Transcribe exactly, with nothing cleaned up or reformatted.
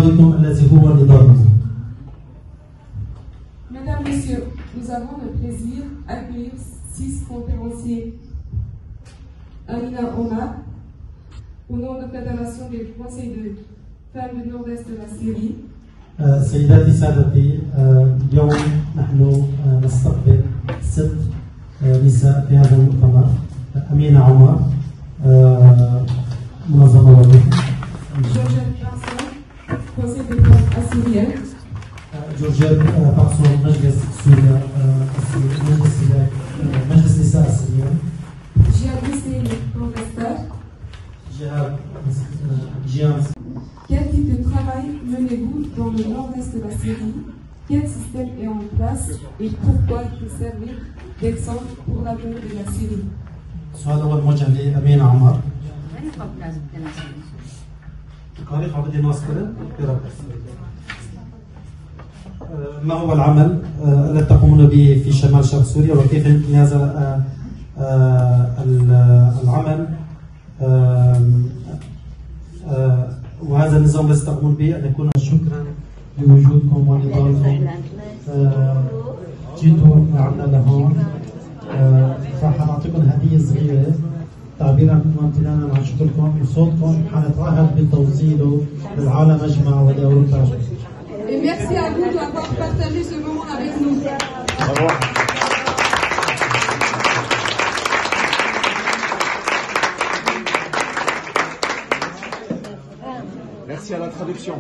الذي هو نضالنا. Mesdames, Messieurs, nous avons le plaisir d'accueillir six conférenciers. Amina Omar, au nom de la Fédération des Conseils de Femmes du Nord-Est de la Syrie. آه، سيداتي سادتي، آه، اليوم نحن، آه، نستقبل ست، آه، نساء في هذا المؤتمر. أمينة عمر، آه، منظمة وظيفية. Georgette Parson, Conseil des femmes assyriennes. آه، جورجيت، آه، بارسون، مجلس سوريا، آه، السوري، مجلس سوريا، آه، مجلس نساء السوريان. Jihad Hussein, Nord-Est. جهاد، آه، جيان. Quel type de travail menez-vous dans le nord-est de la Syrie ? Quel système est en place et pourquoi il peut servir d'exemple pour l'avenir de la Syrie ? السؤال الأول موجه لأمينة عمر. تقارير خالد ناصر، آه، ما هو العمل، آه، الذي تقومون به في شمال شرق سوريا، وكيف يمكن هذا، آه، آه، ال-، العمل آم، آه، وهذا النظام بس تقوم به أن يكون شكرا لوجودكم ونضالكم. آه، جيتوا لعنا لهون. آه، راح نعطيكم هدية صغيرة تعبيرا وامتنانا عن شكركم وصوتكم حنتعهد بتوصيله للعالم أجمع ولأوروبا أجمع. Et merci à vous d'avoir partagé ce moment avec nous. Merci à la traduction.